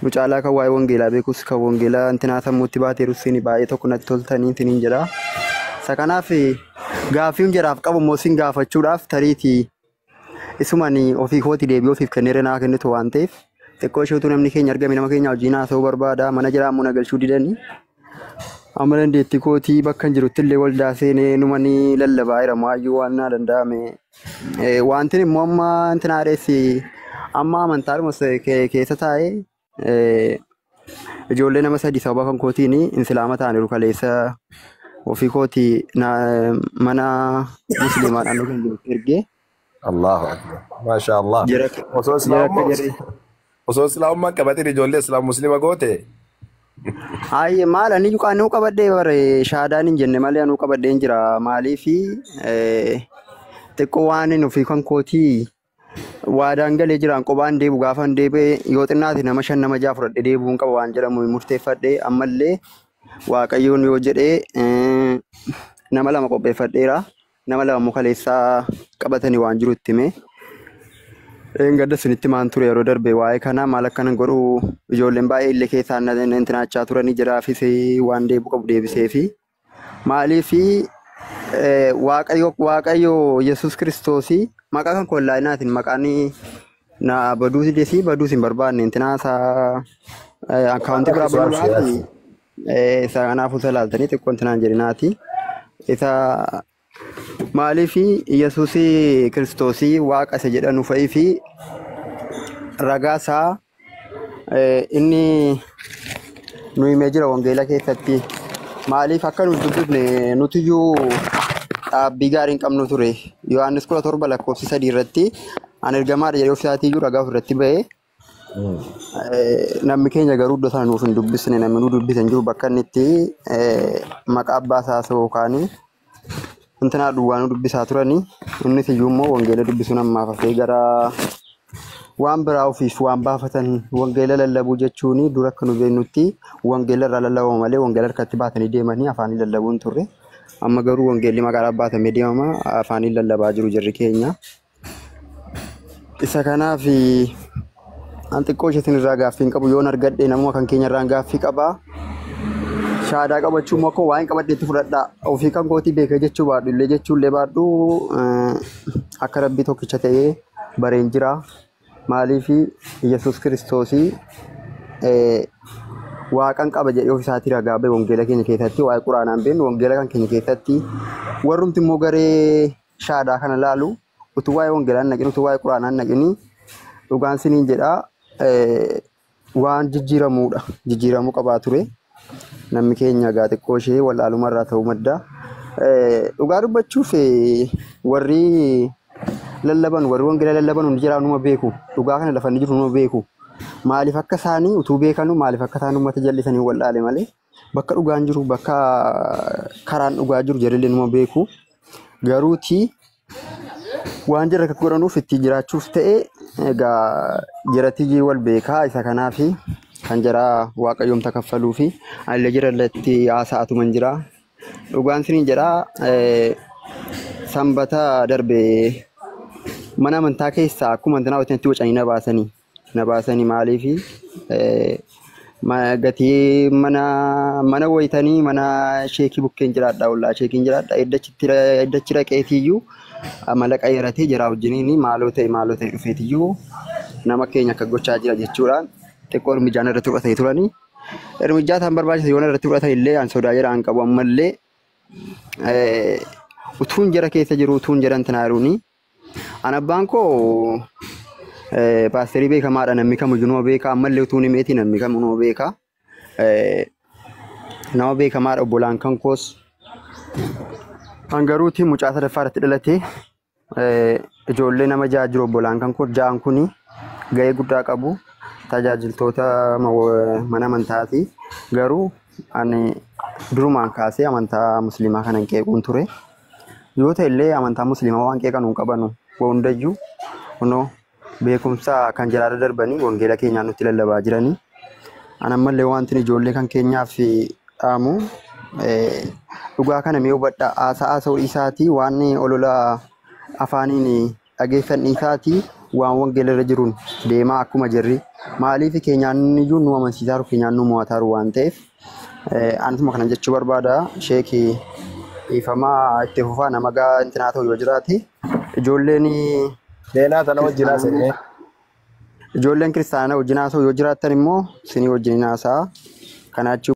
Nu caalaa kan waa'ee wangeelaa beekus kan wangeelaa intinaa sammuutti baateerus isin baay'ee tokko natti toltanii isiniin jedha. Isa kanaaf gaaffiin jedhaaf qabu immoo isin gaafachuudhaaf tariitii isumaan ofii kooti deebii ofiif kenneera naa kennitu waan ta'eef xiqqoo isheetu namni keenya argame nama keenya wajjin haasa'uu barbaada. Mana jiraa ammoo na galchuu didanii. Amma dandeettii kootii bakka hin jirutti illee waldaa seenee numanii lallabaa jira maayyuu waan naa danda'ame. Wanti immoo amma intina areessi amma amantaadhuma keessa taa'ee ijoollee nama sadii sababa kan kootiin insilaama ta'aniiru kaleessa ofii kootii mana musliimaa naannoo kan jirutti ergee. Allahu akbar. Maasha Allah. Jira Osoo jira akka islaamummaa jedhe. osoo islaamummaa qabatin ijoollee islaam muslima goote. Ayye maal ani anuu qabadhee bare shaadaan hin jenne malee anuu qabadhee hin jira maaliifi xiqqoo waan hin ofii kan kootii waadaan galee jiraan qophaan deebu gaafa hin deebi'e yoo xinnaate nama 5 nama 6 fudhadhee deebi'uun qaba waan jedhamu murteeffadhee ammallee Waaqayyoon yoo jedhee nama 2 qopheeffadheera nama 2 immoo kaleessaa qabatanii waan jiru itti hime. Gadda isinitti maan ture yeroo darbe waa'ee kanaa maal akkanan godhu ijoolleen baay'ee illee keessaa intinaachaa turanii jiraafis waan deebi'u qabu deebisee fi maaliif Waaqayyo Yesuus Kiristoosii maqaa kan kollaa'inaatiin maqaan na baduus desii baduus hin barbaanne intinaa isaa akkaawuntii biraa banuudhaaf isa kanaafuu isa laaltanii xiqqoo intinaan jedhinaati. Isa maaliif Yesuus Kiristoosii Waaqa isa jedhanu fa'ii fi ragaa isaa inni nu himee jira wangeela keessatti. Maaliif akka nu dubbifne nutiyyuu dhaabbii gaarii hin qabnu ture. Yohaannis 17 lakkoofsa 3 irratti an ergamaadha jedhee ofiisaatiiyyuu ragaa ofirratti ba'ee namni keenya garuu iddoo sana nuuf hin dubbisne namni nu dubbise hin jiru bakka inni itti maqaa abbaa isaa yookaan intinaa duwwaa nu dubbisaa turanii innis iyyuu immoo wangeela dubbisuun ammaaf hafee gara waan biraa ofiif waan baafatan wangeela lallabuu jechuun dura akka nu beeknutti wangeela irraa lallabama malee wangeela harkatti baatanii deemanii afaanii lallabuu hin turre. Amma garuu wangeelli maqaadhaan baatamee deemama afaanii lallabaa jiru jirri keenya. Isa kanaaf an xiqqoo isheetiin irraa gaaffii hin qabu yoon argadhe namuma kan keenya irraan gaaffii qabaa. Shaadaa qabachuu immoo akkuma waan hin qabadheetti fudhadhaa. Ofii kan kootii beekee jechuu baadhu illee jechuullee baadhu akka rabbii tokkicha ta'ee bareen jira. Maaliif Yesuus Kiristoosii waaqan qaba jedhee ofiisaatii ragaa ba'e wangeela keenya keessatti waa'ee quraanaan beeknu wangeela kan keenya keessatti warrumti immoo garee shaadaa kana laalu utuu waa'ee wangeelaa hin naqin utuu waa'ee quraanaa hin naqin dhugaan siniin jedhaa waan jijjiiramuudha jijjiiramuu qabaa ture. Namni keenya egaa xiqqoo ishee wallaaluma irraa ta'uu madda. Dhugaa dubbachuuf warri lallaban warri wangeela lallaban hundi jiraa numa beeku. Dhugaa kana lafa inni jiru numa beeku. Maaliif akka isaanii utuu beekanu maaliif akka isaan uummata jallisanii wallaale malee bakka dhugaan jiru bakka karaan dhugaa jiru jarillee numa beeku. Garuuti waan jira akka godhanuuf ittiin jiraachuuf ta'e egaa jaratti wal beekaa isa kanaafi kan jara waaqayyoomta kaffaluu fi anillee jira irratti haasa'atuma hin jira. Dhugaan siniin jedhaa sanbata darbe mana amantaa keessaa akkuma intinaa wajjin wacanii na baasanii maaliifi gatii mana wayitanii mana sheekii bukkeen jiraadha ollaa sheekiin jiraadha eddachi dhaqeetiyyuu amala qayyaratee jira wajjiniin maaloo ta'e dhufeetiyyuu nama keenya akka gochaa jira jechuudhaan xiqqoo hirmijaan irratti fudhatanii turanii. Hirmijaa isaan barbaachisa yoon irratti fudhatan illee an sodaa jira an qabu ammallee utuun jara keessa jiru utuun jara intinaa jiruuni. An abbaan koo paasterii beekamaadha namni kamiyyuu nama beeka ammallee utuun himeeti namni kamuu nama beeka. Nama beekamaadha obbolaan kan koos. An garuuti mucaa sadaffaa irratti dhalate ijoollee nama 6 jiru obbolaan kan koo 6 kuni gahee guddaa qabu. Tajaajiltoota mana amantaati. Garuu ani durumaan kaasee amantaa musliimaa kana hin qeequun ture. Yoo ta'e illee amantaa musliimaa waan qeeqan hin qabanu. Hundayyuu kunoo beekumsa kan jiraarra darbanii wangeela keenyaan nutti lallabaa jiranii. An ammallee wanti ijoollee kan keenyaaf dhaamu dhugaa kana mee hubadhaa haasa'aa ta'uu isaatii waan olola afaaniin dhageeffan isaatii waan wangeela irra jiruun deemaa akkuma jirri. Maaliif keenyaan iyyuu nu amansiisaa keenyaan nu mo'ataaru waan ta'eef anuma kana jechuu barbaada. Sheekii dhiifamaa itti fufaa nama gaa intinaa ta'u yoo jiraate ijoolleen Seenaa tana wajjin haasa'e. Ijoolleen kiristaanaa wajjin haasa'u yoo jiraattan immoo isinii wajjin haasa'a. Kanaachi